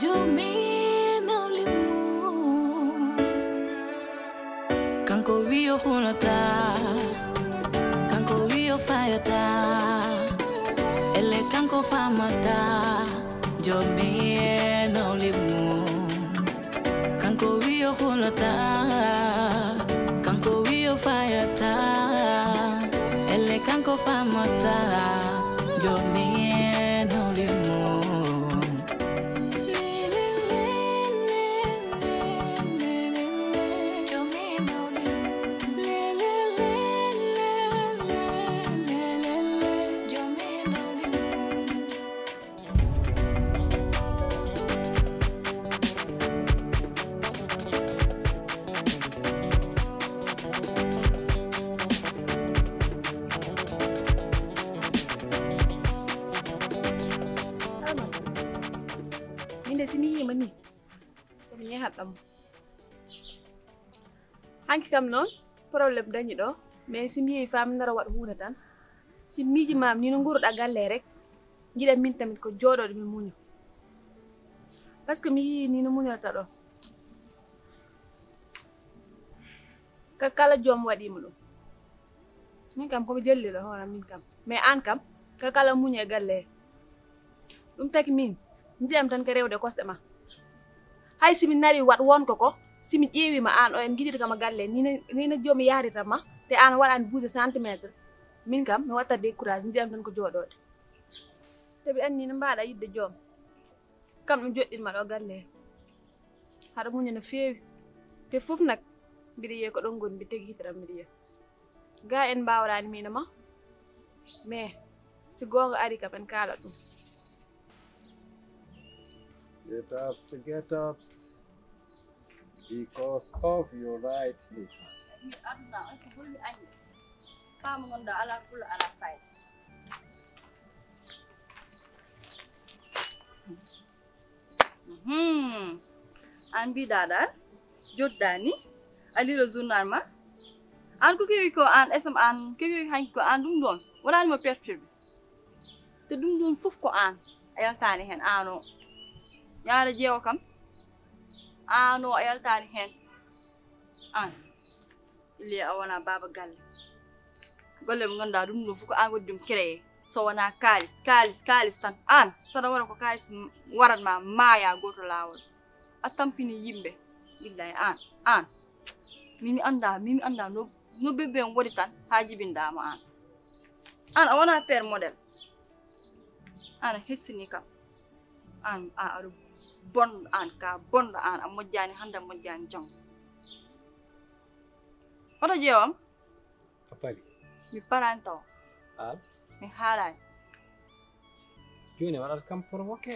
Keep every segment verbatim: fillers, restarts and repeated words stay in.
Jomi nawli mum. Kanko wi o hulata, kanko wi o fayata, elle kanko famata. Jomi nawli mum. Kanko wi o hulata, kanko wi o fayata, elle kanko famata. Jomi nawli mum. Min de, si mi yiima ni, ko mi yehat ɗam. Hanki kam noon, problème dañi ɗo, mais si mi yehi fa mi nara waɗ huunde tan, si miiji maam ni no nguruɗa galle rek, jiɗa min tamit ko jooɗoɗo mi muño. Parce que mi yii ni no muñorata ɗo. Ka kala joom waɗiima ɗum. Min kam ko mi jelli ɗo hooram min kam. Mais aan kam, ka kala muñe galle. Ɗum taki min, njiɗam tan ko rewde kosɗe ma. Hay si mi nari waɗ wonko ko, si mi ƴeewiima aan o en ngiɗir kam e galle, ni na, ni na joom yahrita ma, te aan waɗaani bouger centimètre. Min kam, mi watta décourage, njiɗam tan ko jooɗoode. Te mi anni no mbaaɗa yiɗde joom. Kam ɗum joɗɗin ma ɗo galle. Haɗa muña no feewi. Te fof nak, mbiɗa yiya ko ɗon ngoni, mbi tegi hitaram mbiɗa yiya. Ga en mbaawraani miino ma, mais si goonga ari kam en kaalat ɗum. Get up, get up. Because of your right. Aduna on ko ɓurmi añde. Faa mo ngannduɗaa alaa fulla, alaa fayda. Mhm. Aan mbiɗa ɗaar, joddaani, a liiro journal ma. Aan ko kewi ko aan, esam aan, ko kewi hanki ko aan ɗum ɗoon. Waɗaani mo perturbé. Te ɗum ɗoon fof ko aan, a yaltaani heen, aan o. Yaara ƴeewa kam, aan o, a yaltaani heen. Aan. Illee a wonaa baaba galle. Golle mo ngannduɗaa ɗum ɗum fof ko aan waɗi ɗum créé. So wonaa kaalis, kaalis, kaalis tan. Aan, saɗa waɗa ko kaalis m-, waɗat ma maaya gooto laawol. A tampini yimɓe. Billahi aan, aan. Min mi anndaa, min mi anndaa no, no bébé on waɗi tan haa jibinɗaa mo aan. Aan a wonaa père modèle. Aan a hersini kam. Aan a aɗa bonɗo aan, ka bonɗo aan, a moƴƴaani hannde, a moƴƴaani janngo. Hoto ƴeewam? A pari? Mi paraani taw. Aan? Mi haalaani. Jooni a waɗat kam provoqué.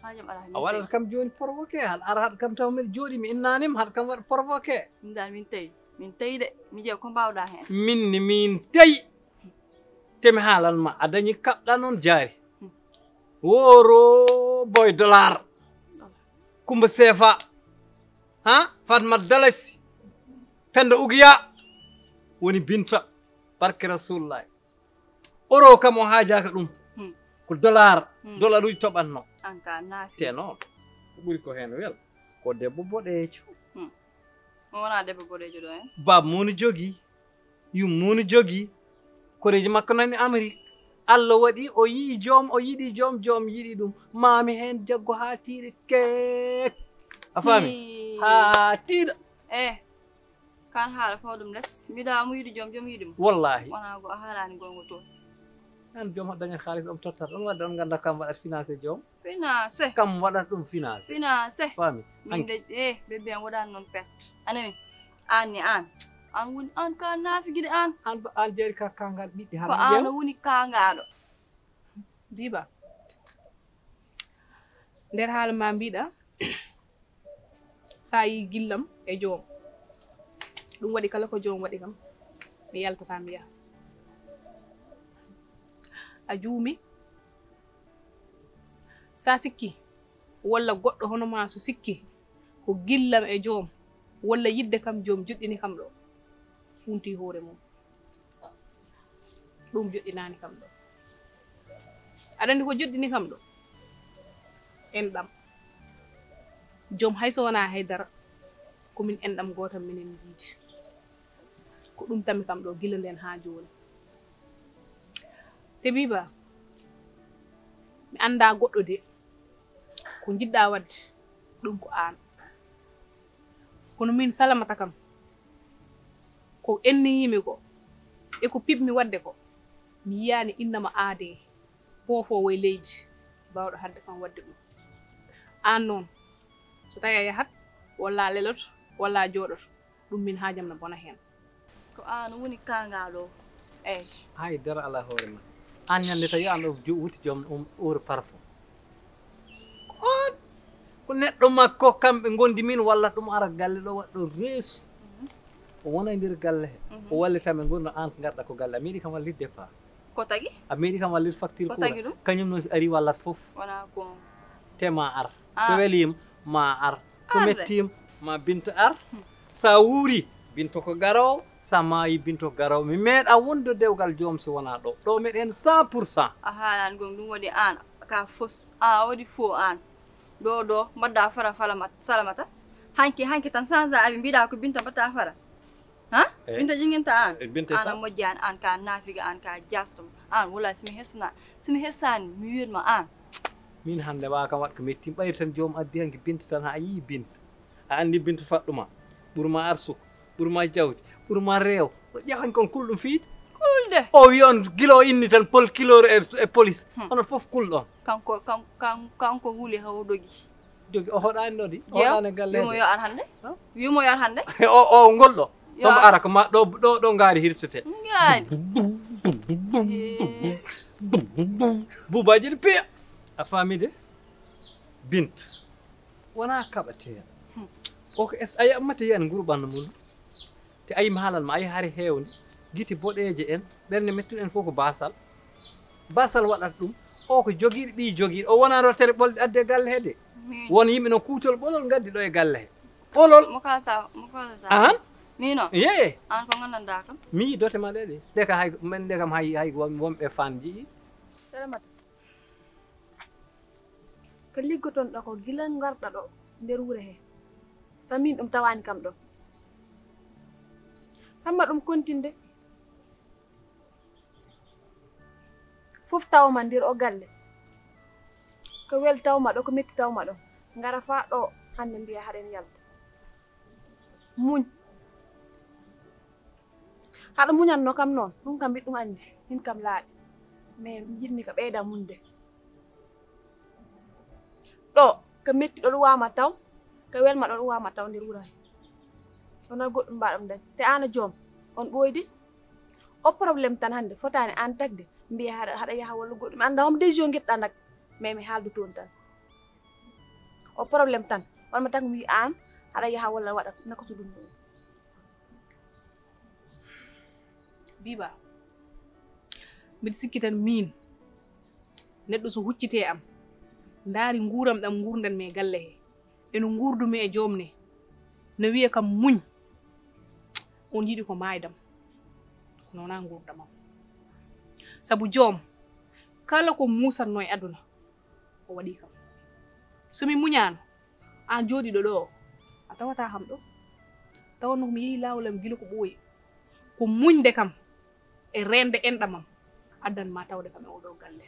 Haa jam alaa, a waɗat kam jooni provoqué. Haɗa ara haɗa kam taw mbiɗa jooɗi mi innaani ma, haɗa kam waɗa provoqué. Min dal min tawi. Min tawi de. Mi ƴeewa ko mbaawɗaa heen. Min ni min tawi. Te mi haalan ma, a dañi kaɓɗa noon jaari. Hmm. Woro boy dollar. Kumba seefa. Ha? Fatma dalasi. Penda ugiya. Woni binta. Barke Rasulullah. Oro kam o haajaaka ɗum. Hmm. Ko dollar. Hmm. Dollar uji toɓatno. An ka naati. Te noon. Ko ɓuri ko heen wel. Ko debbo boɗeejo. Hmm. Mo wonaa debbo boɗeejo ɗo en. Baaba mum no jogii, yumma mum no jogii, koreeji makko nani Amérique. Allah waɗi o yi'i joom, o yiɗi joom, joom yiɗi ɗum. Maami heen jaggo haa tiiɗi keek. A faami? Hii. Haa tiiɗa. Eh, kan haala ko ɗum les. Mbiɗa mo yiɗi joom, joom yiɗi mo. Wallaahi. Wonaa ko a haalaani goonga toon. Aan joom haɗa daña kaalis ɗum tottat. Ɗum waɗde on ngannda kam waɗat financé joom. Financé. Kam waɗat ɗum financé. Financé. Faami? Min de, eh, bébé am waɗaani noon perte. Anani? Aan ni aan. Aan woni, aan ka naafigi de aan. Aan ba, aan jeeri ka kangal ɓiɓɓe ko hara aan jeew. Woni kangaaɗo. Diba. Nder haala ma mbiɗa, sa yi gillam e joom. Ɗum waɗi kala ko joom waɗi kam, mi yaltata mi yaha. A juumi. Sa sikki, walla goɗɗo hono ma so sikki, ko gillam e joom, walla yidde kam joom joɗɗini kam ɗo, funti hoore mum. Ɗum joɗɗinaani kam ɗo. Aɗa anndi ko joɗɗini kam ɗo? Enɗam. Joom hay so wonaa haydara, ko min enɗam gootam minen njiidi. Ko ɗum tami kam ɗo gila ndeen haa jooni. Te Biba, mi anndaa goɗɗo de, ko njiɗɗaa waɗde, ɗum ko aan. Kono min Salamata kam, ko enniyii-mi ko, e ko piɓ-mi waɗde ko, mi yiyaani innama aadee, boofoowo e leydi, baawɗo haɗde kam waɗde ɗum. Aan noon, so tawii a yahat, walla a leloto, walla a jooɗoto, ɗum min haajam na bona heen. Ko aan woni kaangaaɗo o. Eey. Hay dara alaa hoore ma. Aan ñande tawi aan ɗo jo-, wutti joom um ure parfum. Ko aan, ko neɗɗo makko kamɓe ngondi min walla ɗum ara galle ɗo waɗɗo reesu. Mhm. O wona e nder galle he. Mhm. O wallita men ngoni no aan ngarɗa ko galle. A meeɗi kam wallit dépense. Ko tagi? A meeɗi kam wallit facture courant. Ko tagi ɗum? Kañum noon si ari wallat fof. Wona ko. Te ma ar. Ah. So weliima, ma ar. So mettiima, ma Binta ar. Hmm. Sa wuuri, Binta ko garoowo. Sa maayi, Binta ko garoowo. Mi meeɗa wonde dewgal joom so wonaa ɗo. Ɗo meɗen cent pour cent. A haalaani gonga, ɗum waɗi aan ka fos. A waɗi fo aan. Ɗo, ɗo, mbaɗɗa fara falamat-, salamata. Hanki, hanki tan sansa abi mbiɗa ko Binta mbaɗta fara. Ha? Eh, Binta jinginta aan? Eh, Binta aan sa- a moƴƴaani, aan ka naafiga, aan ka jaastom. Aan wala si mi hesna, si mi hesani, mi wiyatma aan. Min hannde wa kam waɗ ko metti, ɓayri tan joom addi hanki Binta tan, ha a yii Binta. A anndi Binta faɗɗuma, ɓurma arsuko, ɓurma jawdi, ɓurma reew. O ƴeewan kon kulɗum fiide. Kulde. O wi on gila o inni tan pol kilor e, e police. Hmm. Onon fof kulɗon. Kanko, kan-, kan-, kanko huuli haw dogi. Jogi o hoɗaani ɗo di. O hoɗaani e galle wimo he. Yo ar hannde. Wimo yo ar hannde. O, o ngol ɗo. Yo sombo ar. Ara ko ma ɗo, ɗo, ɗo ngaari hirtete. Ngaari. Buubaji ɗi piya. A faami de? Bint. Wonaa kaɓateeɗo. Hmm. O ko est-, a yaɓmata yiyan nguru ɓanndu mum. Te ayi mi haalan ma, ayi hari heewni, gite boɗeeje en, ɓernde mettuɗe en fof ko baasal. Baasal waɗata ɗum. O ko jogiiɗo, ɓii jogiiɗo. O wonaa rottere ɓolde adde galle he de. Min. Won yimɓe no kuutol ɓolol ngaddi ɗo e galle he. Ɓolol. Mo kalata, mo kalata. Ahan. Min o? Yee. Aan ko nganndanɗaa kam? Mi yii dote ma ɗe de. Ɗe ka hay, men ɗe kam hay, hay won-, wonɓe fan njiyi. Salamata. Ko liggoton ɗo ko gila ngarɗa ɗo nder wure he. Tan min ɗum tawaani kam ɗo. Hamma ɗum kontinde. Fof tawma nder o galle. Ko wel tawma ɗo, ko metti tawma ɗo. Ngara faa ɗo hannde mbiya haɗen yalta. Muñ. Haɗa muñatno kam noon, ɗum kam mbiɗa ɗum anndi, min kam laaɓi. Mais njiɗmi ko ɓeyda muñde. Ɗo, ko metti ɗo ɗum wama taw, ko welma ɗo ɗum wama taw nder wuro he. Wona goɗɗum mbaɗam dañ. Te aan a joom, on ɓooydi? O problème tan hannde, fotaani aan tagde, mbiya haɗa, haɗa yaha walla goɗɗum. Annda hom décision ngiɗɗa nag, mais mi haaldu toon tan. O problème tan, wonma tan mi aan, haɗa yaha walla waɗa naka sudum ɗum. Biba, mbiɗa sikki tan miin, neɗɗo so huccitee am, ndaari nguuram ɗam nguurdanmi e galle he, e no nguurdumi e joom ne, no wiya kam muñ, on yiɗi ko maaydam, kono wonaa nguurdamam. Sabu joom, kala ko muusatnoo e aduna, o waɗi kam. So mi muñaano, aan jooɗiiɗo ɗo o, a tawataa kam ɗo. Tawanno ko mi yehi laawol am gila ko ɓooyi. Ko muñde kam e reende enɗam am addan ma tawde kam e oɗo galle.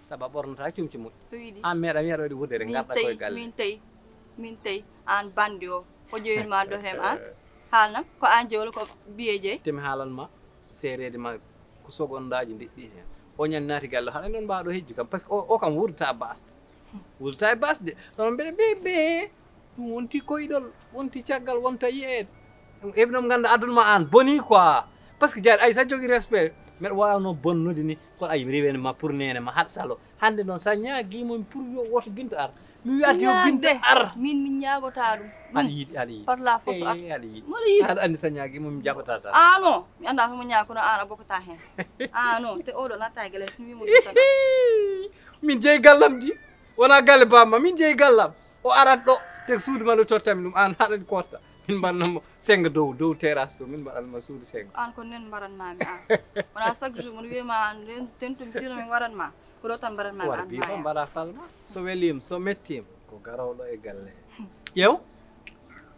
Sabu a ɓornataa comci moƴƴi. To yiɗi. Aan meeɗa mi aɗa waɗi wuddere min ngarɗa koye tawi, galle. Min tawi, min tawi aan bandi o. Ko jeyinma dotem aan? Haalnam, ko aan jeyi walla ko biye jeyi? Te mi haalan ma seereede ma ko sogondaaji ndeɗɗi heen. O ñande naati galle, haɗa noon mbaaɗo hejju kam, parce que o, o kam wuurdataa baasde. Wuurdataa e baasde. Noon mbeɗa bee bee. Ɗum wonti koyɗol, wonti caggal, wonta yiyeede. Heɓi noon ngannda aduna ma aan bonii quoi. Parce que jaari ay sa jogii respect. Mbeɗa waawno bonnude ni, kono ay mi rewani ma pour neene ma haɗ salo. Hannde noon sa ñaagii mo pour yo woto Binta ar. Mi wiyata yo Binta ar. Min mi ñaagotaa ɗum. Aɗa yiɗi, aɗa yiɗi. Par la force. Eh, aɗa yiɗi. Mboɗo yiɗi. Aɗa anndi sa ñaagii mo mi jaɓataa tan. Ah non, mi anndaa so mo ñaag kono aan a bokkataa heen. Ah non, te oɗo natta e gele so mi mo tan. Min jeyi gallam di. Wona galle bamma, min jeyi gallam. O arat ɗo, te suudu ma ɗo tottami ɗum, aan haɗani kotta. Min mbaɗanma sengo dow, dow terrasse to, min mbaɗanma suudu sengo. Aan ko nen mbaɗanmami aan. Wona chaque jour mboɗo wiyma aan ren tentu mi sino min waɗanma. Ko ɗo tan mbaɗanmami aan. Mbaɗa falma. So weliima, so mettiima, ko garooɗo e galle he. Ƴeew,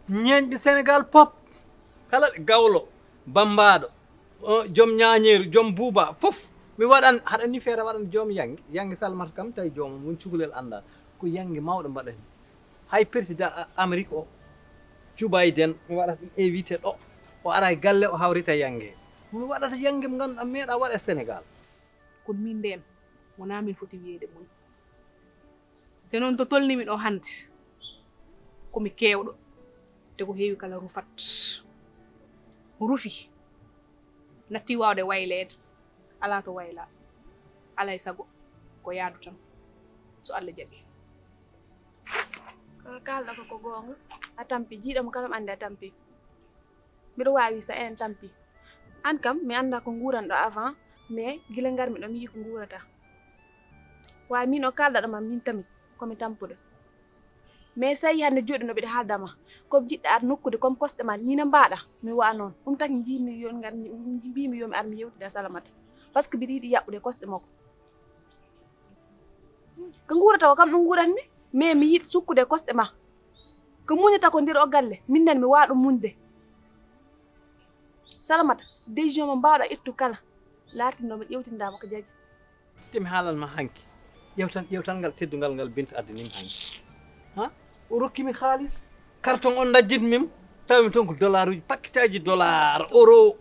ñeeñɓe Senegaal pop, kala gawlo, bammbaaɗo, o, joom ñaañeeru, joom buuba, fof. Mi waɗan, haɗa ni feere waɗan joom yannge. Yannge Salmata kam tawi joomum woni cukalel anndaa. Ko yannge mawɗo mbaɗani. Hay président A-, Amérique o, Joe Biden, mi waɗata ɗum invité ɗo. O ara e galle, o hawrita yannge. Mi waɗata yannge mo ngannduɗaa meeɗaa waɗa e Senegaal. Kono min ndeen, wonaa min foti wiyeede muñ. Te noon to tolnimi ɗo hannde, ko mi keewɗo, te ko heewi kala rufat. Rufi, natti waawde wayleede, alaa to waylaa. Alaa e sago, ko yaadu tan, so Allah jaɓi. Ko kaalɗa ko, ko goonga, a tampi, jiiɗam kala mi anndi a tampi. Mbiɗo waawi sa en tampi. Aan kam, mi anndaa ko nguuranɗo avant, mais gila ngarmi ɗo, mi yii ko nguurata. Waawi miin o kaalɗa ɗo ma, miin tamit, ko mi tampuɗo. Mais sa yii hannde jooɗi no mbiɗa haalda ma, ko jiɗɗa ar nokkude comme kosɗe ma, ni no mbaɗa, mi wa'a noon. Ɗum taki njiimi yo ngar, mbiimi yo mi ar mi yewtida Salamata. Parce que mbiɗa yiɗi yaɓɓude kosɗe makko. Ko nguurata ko kam ɗum nguuratmi, mais mi yiɗi sukkude e kosɗe ma. Ko muñata ko nder o galle, min nan mi waawa ɗum muñde. Salamata, décision mo mbaawɗa ittu kala, laartinɗo mi ƴewtindaama ko jagi. Te mi haalan ma hanki. Ƴewtan, ƴewtan ngal teddungal ngal Binta addanimi hanki. Ha? O rokki mi haalis, karton on ndajjitmi mo, tawi mi toon ko dollar uji, pakkitaaji dollar, euro.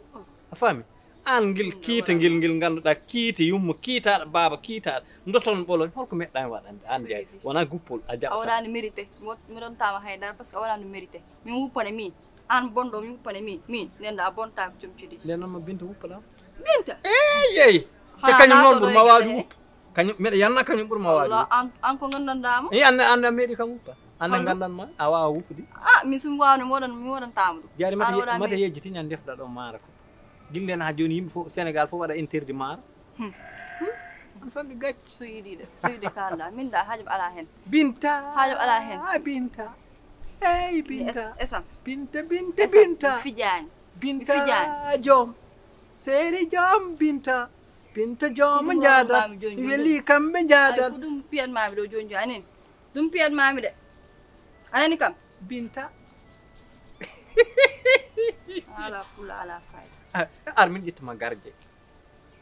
A faami? Aan ngil kiita ngil, ngil ngannduɗaa kiite yumma, kiitaaɗo baaba, kiitaaɗo. Ndoton ɓoloñ, holko meɗɗaa mi waɗande? Aan jeyi, wonaa guppol, a jaɓata. A waɗaani mérité. Mi wot-, mi rontaama hay dara, parce que a waɗaani mérité. Min wuppane min. Aan bonɗo, mi wuppane min. Min, ndenɗa a bontaako comci ɗi. Nden noon ma Binta wuppa ɗam. Binta? Eey, eey. Te kañum noon ɓurma waawde wuppa. Kañum, mbeɗa yanna kañum ɓurma waawde wuppa. An, an ko nganndanɗaa mo? Eey, an, an a meeɗi kam wuppa. An a nganndan ma, a waawa wuppude. Ah, min so mi waawno, mi waɗan, mi waɗantaama ɗum. Jaari mata, mata yejjiti ñande ndefɗa ɗo maaro ko. Gillen haa jooni yimɓe fof, Senegaal fof waɗa interdit maaro. Hmm. Hmm? An famɗi gacce. So yiɗi de, so yiɗi kaalɗa. Min da haaju alaa heen. Binta. Haaju alaa heen. Ah, Binta. Hey, Binta. Es-, esam. Binta, Binta, esam. Binta. Mi fijaani. Binta. Mi fijaani. Joom. Seeri joom, Binta. Binta joom njaadal. Weli kamɓe njaadal. Ay, ko ɗum piyan maami ɗo jooni jooni, anin. Ɗum piyan maami de. A nani kam? Binta. Ala fulla, ala fayda. Ah, ar min ƴettuma garje.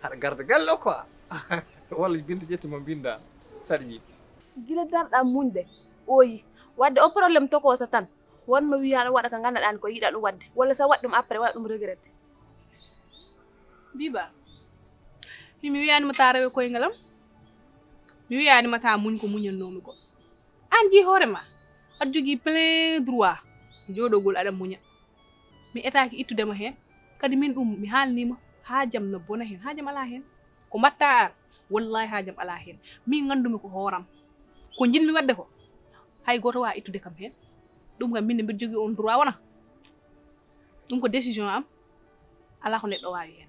Haɗa garda galle o quoi. Walla Binta ƴettuma mbinda. Saɗa yiɗi. Gila darɗa muñde, ɓooyi. Wadde o problème tokoosa tan. Won mo wiya aɗa waɗa ko nganndanɗaa ko yiɗa ɗum waɗde. Walla sa waɗi ɗum après, waɗa ɗum regretté. Biba, mi, mi wiyaani ma ta rewe koyngal am. Mi wiyaani ma ta muñ ko muñannoomi ko. Aan jii hoore ma, aɗa jogii plein droit jooɗogol aɗa muña. Mi etaaki ittude ma heen. Kadi min ɗum mi haalnii ma, haajam no bona heen, haajam alaa heen. Ko mbaɗtaa aan, wallaahi haajam alaa heen. Min nganndumi ko hooram. Ko njiɗmi waɗde ko, hay gooto waawaa ittude kam heen. Ɗum kam min ne mbiɗa jogii oon droit wona. Ɗum ko décision am. Alaa ko neɗɗo waawi heen.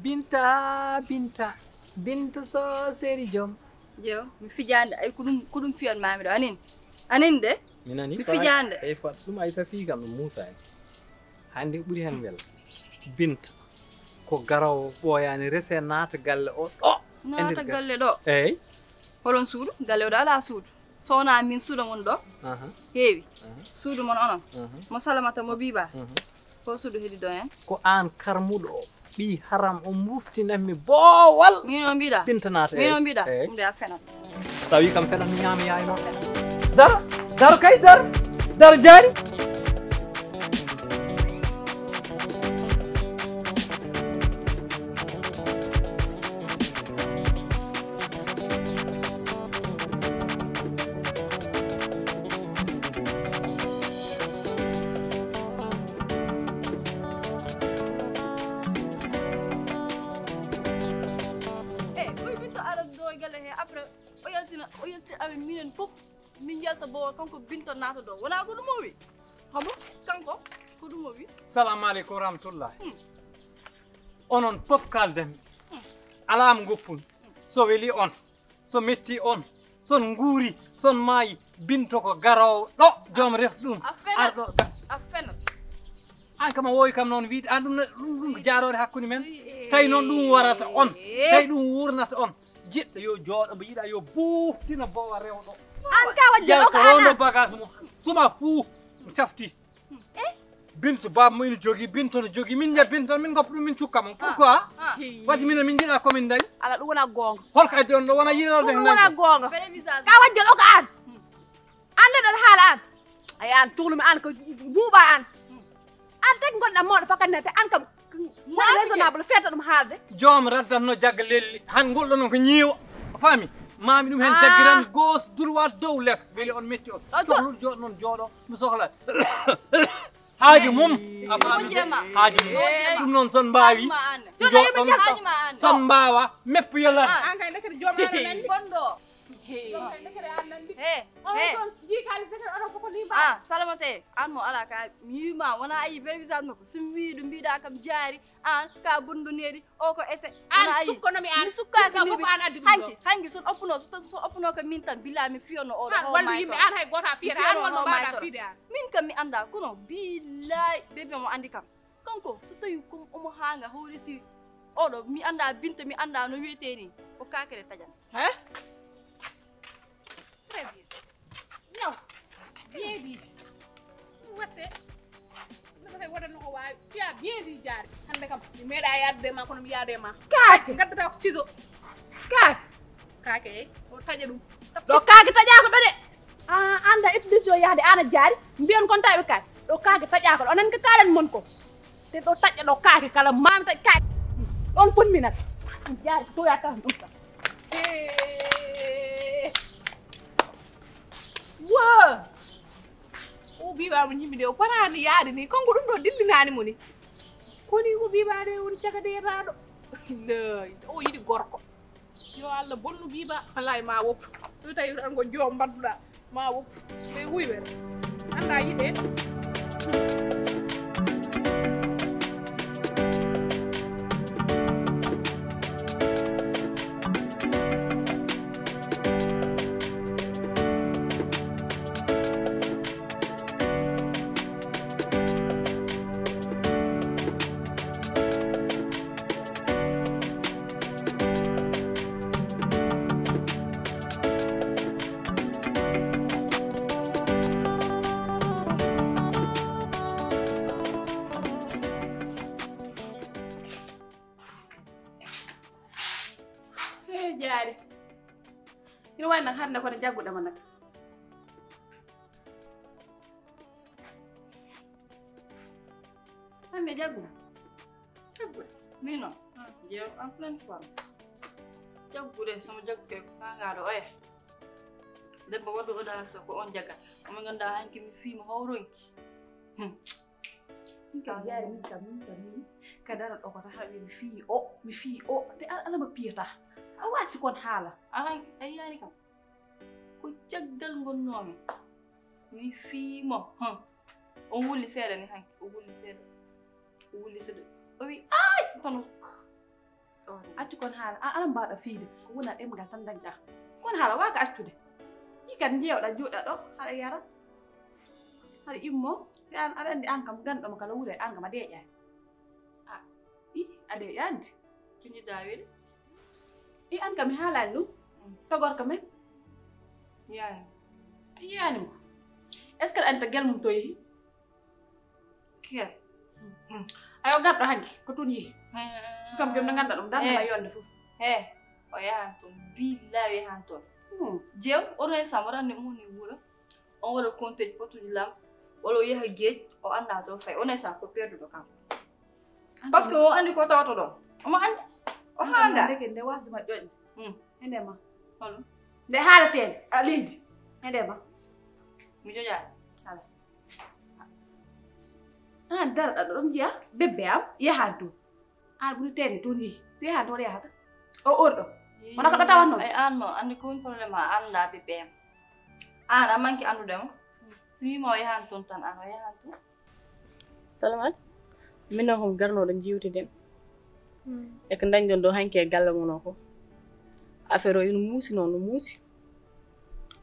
Binta, Binta, Binta so seeri joom. Jeew, mi fijaande, ay ko ɗum, ko ɗum fiyan maami ɗo, anin? Anin de? Mi nani. Mi fijaande. Ay fat, ɗum ay sa fii kam ɗum Muusa en. Hannde ɓuri heen wela. Binta, ko garoowo ɓooyaani rese naata galle o ɗo. E nder galle ɗo? Eey. Holon suudu? Galle o ɗo alaa suudu. So wonaa min suudu mon ɗo? Aha. Heewi. Aha. Suudu mon onon? Aha. Mo Salamata, mo Biba? Aha. Ko suudu heɗi ɗo heen? Ko aan karmuɗo o, ɓii haram o muftinanmi boowal. Min o mbiɗa? Binta naata. Min o mbiɗa? Eey. Ɗum de a fenat. Tawi kam fenat mi ñaama yaay ma. Dar, dar kay, dar. Dar jaari. Eh, ɓoy Binta ara ɗo e galle he, après o yaltina, o yaltina amen minen fof, min yalta boowal, kanko Binta naata ɗo. Wonaa ko ɗum o wi? Hamo, kanko, ko ɗum o wi? Salamu aleykum wa rahmatullah. Hmm. Onon fof kaaldanmi. Hmm. Alaa mo ngoppumi. So weli on, so metti on, son nguuri, son maayi, Binta ko garoowo ɗo, joom ref ɗum. A fenat. Ar ɗo ga- A fenat. Aan kam a woowi kam noon wiide, aan ɗum na-, ɗum, ɗum ko jaaroore hakkunde men. Tawi noon ɗum warata on, tawi ɗum wuurnata on. Jiɗɗo yo jooɗo, mbo yiɗa yo buuftina boowal rewɗo. Aan ka wa yalta rewndo bagage mum. Tuma fuu mi cafti. Bintu baaba mo ina jogii, Bintu no jogii. Min nde Bintu min ngoppa ɗum min cukka mon. Pourquoi? Waɗi min min njiɗa ko min dañi. Ala ɗum wona goonga. Holko addi on ɗo wona yiɗoode. Ɗum wona goonga. Ka wajjal o ko aan. Aan nde ɗon haala aan. Ay aan tuhlumi aan ko buuɓa aan. Aan tagi ngonɗaa mawɗo fakat ne te aan kam. Woni raisonnable feeta ɗum haalde. Joom raddatno jagga lelli. Han ngol ɗon ko ñiiwo. A faami? Maami ɗum hen jaggiran gauche, droite, dow, les. Weli on metti on. Cohlol jooɗo noon jooɗo. Mi sohla. Haaju mum. A faami? Haaju mum. Ɗum noon son mbaawi. Jooɗon. Son mbaawa. Meppu yalata. Aan kay ndekete joom aan a nanndi. Bonɗo. Joom kay ndekete aan nanndi. He. Onon son jii kaalis ndekete onon fof ko ni mbaawa. Ah, Salamata, aan mo alaa ka mi wiima wona a yi vrai visage makko. So mi wii ɗum mbiɗa kam jaari. Aan ka bonɗo neeri. O ko ese. Aan sukkono mi aan. Mi sukkaaki mi. Fof ko aan addi ɗum ɗo. Hanki, hanki son oppuno, so, so oppuno ko min tan, billahi mi fiyonno oɗo. Aan wallu yimɓe, aan hay gooto a fiyata, aan wonno mbaɗa fiide aan. Min kam mi annda, kono billahi bébé mo anndi kam. Kanko, so tawi ko omo haanga, hawri si oɗo, mi annda Binta, mi annda no wiyetee ni, ko kaake ɗe taƴan. He? Très bien. Ñaw. Bien dit. Watte. Ɗum kay waɗatno ko waawi. Tu as bien dit, Jaari. Hannde kam, mi meeɗa yaade ma, kono mi yaade ma. Kaake. Ngaddata ko ciseau. Kaake. Kaake, o taƴa ɗum. Ɗo kaake taƴaaka ɗo de. A annda étudiant yahde aan a Jaari. Mbiyon kon tawi kaake. Ɗo kaake taƴaaka ɗo. Onon ko kaalen mon ko. Te ɗo taƴa ɗo kaake kala maami taƴ kaake. Ɗon ponmi nat. Jaari ko toya tan ɗum tan. Hee. Woo! O biiba mo ñimmi de, o paraani yaade ni. Kanko ɗum ɗo dillinaani mo ni. Koni ko biiba de woni caga de yetaaɗo. Lay, o yiɗi gorko. Yo Allah bonnu biiba. Wallahi ma woppu. So tawi tan ko joom mbaɗduɗa. Ma woppu. Ɓe huyɓe. Annda yiɗe. Hee, Jaari. Ina wayi nak hannde kono jagguɗo ma nak. Hannde jaggu. Jaggu. Min noon. Jeew en pleine forme. Jaggude, so mo jaggu kay ko faangaɗo oya. Debbo waɗɗo audace ko on jaggat. Omo ngannduɗaa hanki mi fii mo hawronki. Hmm. Min kam Jaari, min kam, min kam, min ka dara ɗo ko tan haɗa mi fii o, mi fii o. Te ala, ala mo piyata. A wacci kon haala. Ahan, a yiyaani kam. Ko caggal ngonnoomi. Mi fii mo. Hum. O wuli seeɗa ni hanki. O wuli seeɗa. O wuli seeɗa. O wi, "Ay, kono." Accu kon haala. A, ala mbaɗa fiide. Ko wona ɗemngal tan dañɗa. Kon haala, waaka accude. Yi kadi njeewɗa, jooɗa ɗo, haɗa yara. Haɗa immo. Te an, aɗa anndi an kam, ganɗo mo kala wure, an kam a deeƴaani. A, i, a deeƴaani de. Ko njiɗɗa wiyde? I, an kam mi haalaani ɗum. Mm. Togorka men. Yaani. A yiyaani mo. Est-ce que aɗa anndi to gel mum to yehi? Kiyal. Hmm. Ayo garɗo hanki, ko tun yehi. Hmm. Kam jom no ngannduɗaa ɗum, darnde ma yonde fof. He, o yahan toon. Billahi o yahan toon. Hmm. Jeew, oɗo e sam, oɗo anndi mo woni wuro. On waɗa konteeji potuji lam. Walla o yaha geej, o anndaa to fayi. Oɗo e sam ko perduɗo kam. Parce que o anndi ko tawata ɗon. Omo anndi. O haanga. Ndeke nde wasde ma ƴoƴde. Hmm. Hende ma. Holo? Nde haalaten a leydi. Hende ma. Mi joƴaani. Ala. An darɗa ɗo ɗon njiya bebbe am yahan toon. An ɓuri tende toon yehi. Si yahan toon yahata. O orɗo. Wona ko ɗo tawatno? Ay, an noon, anndi ko woni problème ma, anndaa bebbe am. An a manki anndude mo. Si mi ma o yahan toon tan, an o yahan toon. Salamat, minon ko garnoɗo jiwtiden. E ko dañɗon ɗo hanki e galle mon o ko. Affaire o ina muusi noon, no muusi.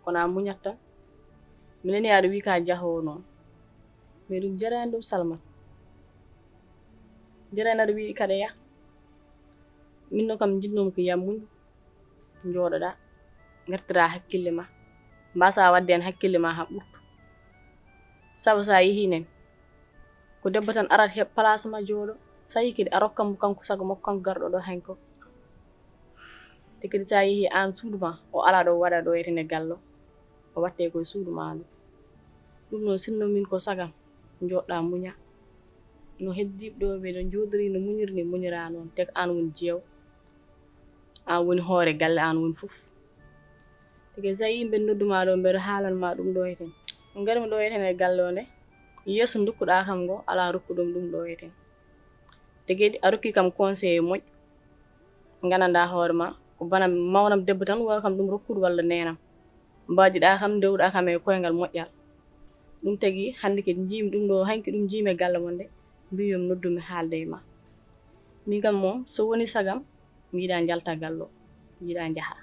Kono a muñat tan. Mi nani aɗa wi ka jahowo noon. Mais ɗum jarani ɗum Salma. Jarani aɗa wi kadi ya. Min no kam jiɗnoomi ko ya muñ. Jooɗoɗa. Ngartira hakkille ma. Mbasa wadde hen hakkille ma ha ɓurtu. Sabu so a yehii nen, ko debbo tan arat heɓ place ma jooɗo. So a yehii kadi a rokkat mo kanko sago makko, kanko garɗo ɗo hanko. Te kadi so a yehii aan suudu ma, o alaa ɗo waɗa ɗo etene gallo. O watte koye suudu ma ɗo. Ɗum noon sinno min ko sagam, jooɗɗa muña. No heddiiɓe ɗo ɓe no njooɗori no muñiri ni muñira noon, te ko aan woni jeew. Aan woni hoore galle, aan woni fof. Tigi so a yii mbeɗa nodduma ɗo, mbeɗa haalanma ɗum ɗo heten. Ngarmi ɗo heten e galle o nde, yeeso ndokkuɗa kam ngo, alaa rokkuɗum ɗum ɗo heten. Tigi a rokki kam conseil moƴƴo. Gandanɗa hoore ma, ko bana mawnam debbo tan wawa kam ɗum rokkude walla nenam. Mbaadiɗa kam, ndewɗa kam e koyngal moƴƴal. Ɗum tagi hannde kadi njiimi ɗum ɗo, hanki ɗum njiimi e galle mon nde, mbiyomi noddumi haalde e ma. Min kam moom, so woni sagam, mi yiɗa njalta gallo, mi yiɗa njaha.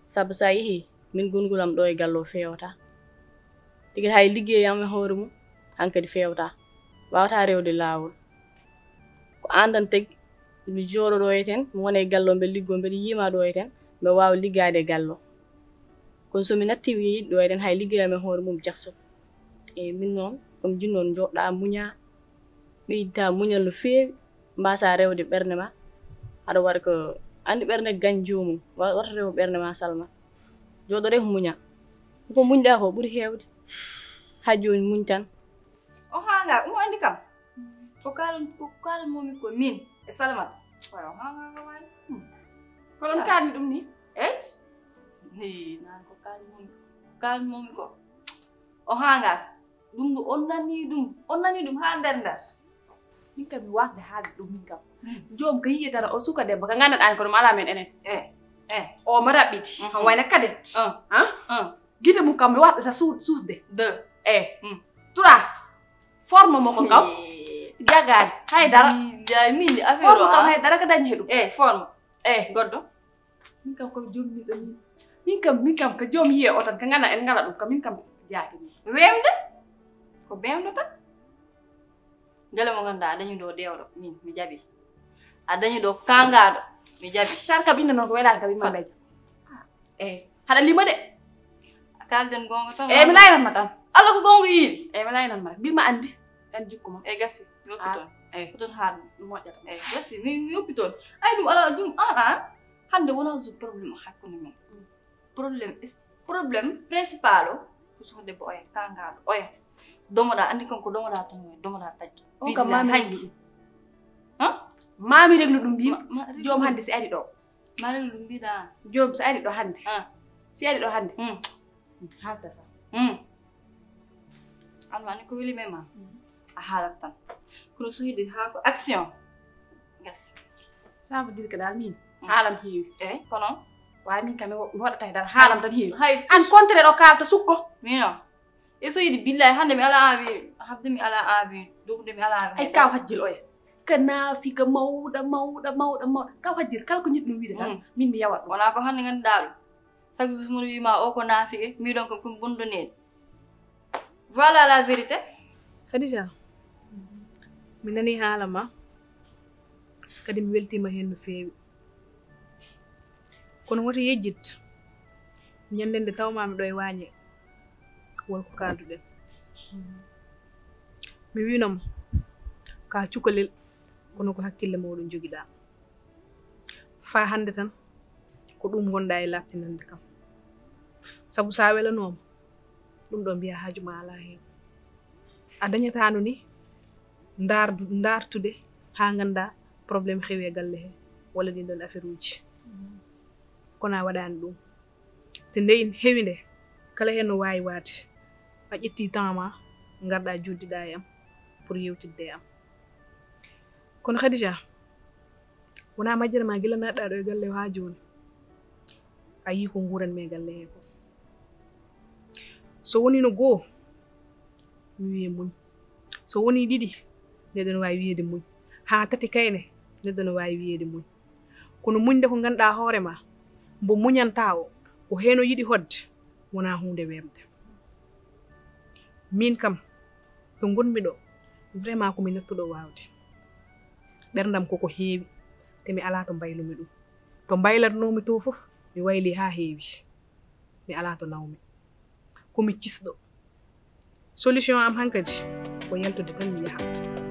Sabu sa yehi, min gongulam ɗo e gallo fewata. Tigi hay liggeyam e hoore mum, hankadi fewata. Wawata rewde laawol. Ko an tan tagi, mi jooɗo ɗo e ten, mi wona e gallo, mbeɗa liggo, mbeɗa yiima ɗo e ten, mbeɗa wawa liggaade e gallo. Kono so mi natti mi yiɗi ɗo e ten, hay liggeyam e hoore mum jakso. E min noon, komi jinnoon jooɗɗa muña, ɓeyda muñal no feewi, mbasa rewde ɓernde ma. Aɗa waɗa ko, andi ɓernde gañ joomum, wa-, wata rew ɓernde ma salma. Jooɗo rek muña. Ko muñɗa ko ɓuri heewde. Ha jooni muñ tan. O hanga, omo andi kam. Ko kalan, ko kalan momi ko min e Salamata. Wala o hanga ko wawi. Hmm. Ko ɗon kalmi ɗum ni? Eyi. Ni, nan ko kalmi momi. Kalmi momi ko. O hanga. Ɗum ɗo on nani ɗum. On nani ɗum ha nder nder. Min kam mi wasde haalde ɗum min kam. Hmm. Joom ka yiye tan o suka debbo ka gandanɗa ko ɗum ala men enen. Eh. Eh. O ma raɓɓiti. Mhm. Wayna kadet. Ah. Ah? Ah. Gite mum kam mi wasde sa su-, suusde. De. Eh. Hmm. Tura. Forme mo ko kam. Eh. Jagaani. Hay dara. Billahi, min de affaire forme o, kam ah. Hay dara ka dañi he ɗum. Eh, forme. Eh. Goddo. Min kam ko jommiɗo min. Min kam, min kam ko joom yiye o tan, ko ngana en ngala ɗum, ko min kam jaaki min. Weemde? Ko beemɗo tan. Ndele mo ngannduɗaa a dañi ɗo dewɗo, min mi jaɓi. A dañi ɗo kangaaɗo, mi jaɓi. Sar kam inna noon ko welaani kam imma mbeje. Eh. Haɗa lima de. Kalden gonga tan. Eh, mi laynat ma tan. Allah ko gonga yiiɗi. Eh, mi laynat ma. Mbi ma andi. An jikku ma. Eh, gasi. Yoppi toon. Eh. Ko toon haa ɗum moƴƴata. Eh, gasi. Mi, mi yoppi toon. Ay, ɗum ala, ɗum, ah, ah. Hannde wonaa so problème hakkunde men. Mm. Problème is-, problème principal o ko sohde bo oya, kangaaɗo oya. Domoɗaa, anndi kon ko domoɗaa tan oya, domoɗaa taƴ. On kam maami reglu ɗum. Han? Maami reglu ɗum mbiimi. Ma, ma reglu joom ɗum. Hannde si ari ɗo. Ma reglu ɗum mbiɗa. Joom so ari ɗo hannde. Ah. Si ari ɗo hannde. Mm. Haalta sa. Mm. Alma ni ko weli men ma. Mm. A haalat tan. Kono so yiɗi haa ko action. Gas. Ça veut dire que daal min, mm, haalam heewi. Eyi, kono? Waawi min kam mi wo-, mi waɗata e dara. Haalam tan heewi. Hay. An contraire o kaalta sukko. Min o. E so yiɗi billahi hannde mi ala avi, habde mi ala avi, dogde mi ala avi. Ay kaw hajjil oya. Ka naafi ka mawɗa, mawɗa, mawɗa, mawɗa. Kaw hajjil kala ko jiɗɗo wiide tan, mm, min mi yawat ɗum. Wonaa ko hannde ngannduɗaa ɗum. Chaque jour mo wiima o ko naafike, mbiɗon ko ɗum bondoneede. Voilà la vérité. Khadija, mi nani haala ma, kadi mi weltiima heen no feewi. Kono wota yejjit, ñande nde tawmaami ɗo e waañe, won ko kaalduɗen. Mi wiino ma, ka cukalel, kono ko hakkille mawɗo njogiɗaa. Faa hannde tan, ko ɗum ngonɗaa e laaɓtinande kam. Sabu so a welanooma, ɗum ɗo mbiyaa haaju ma alaa heen. A dañataano ni ndaardu-, ndaartude haa nganndaa problème heewi e galle hee, walla ɗiin ɗoon affaire uji. Kono a waɗaani ɗum. Te nde in heewi nde, kala heen no waawi waade. A ƴettii temps ma, ngarɗaa jooɗdiɗaa e am pour yewtidde e am. Kono Khadija, wonaa majjere ma gila naatɗaa ɗo e galle o haa jooni. A yii ko nguuran mi e galle hee ko. So wonii no goo, mi wiye muñ. So wonii ɗiɗi, neɗɗo no waawi wiyeede muñ. Haa tati kayne, neɗɗo no waawi wiyeede muñ. Kono muñde ko ngannduɗaa hoore ma, mbo muñanta o, ko heen o yiɗi hoɗde, wonaa huunde weeɓde. Miin kam, to ngonmi ɗo, vraiment ko mi nattuɗo waawde. Ɓerndam koko heewi, te mi alaa to mbaylumi ɗum. To mbaylatnoomi to fof, mi waylii haa heewi. Mi alaa to nawmi. Ko mi cisɗo. Solution am hankadi ko yaltude tan mi yaha.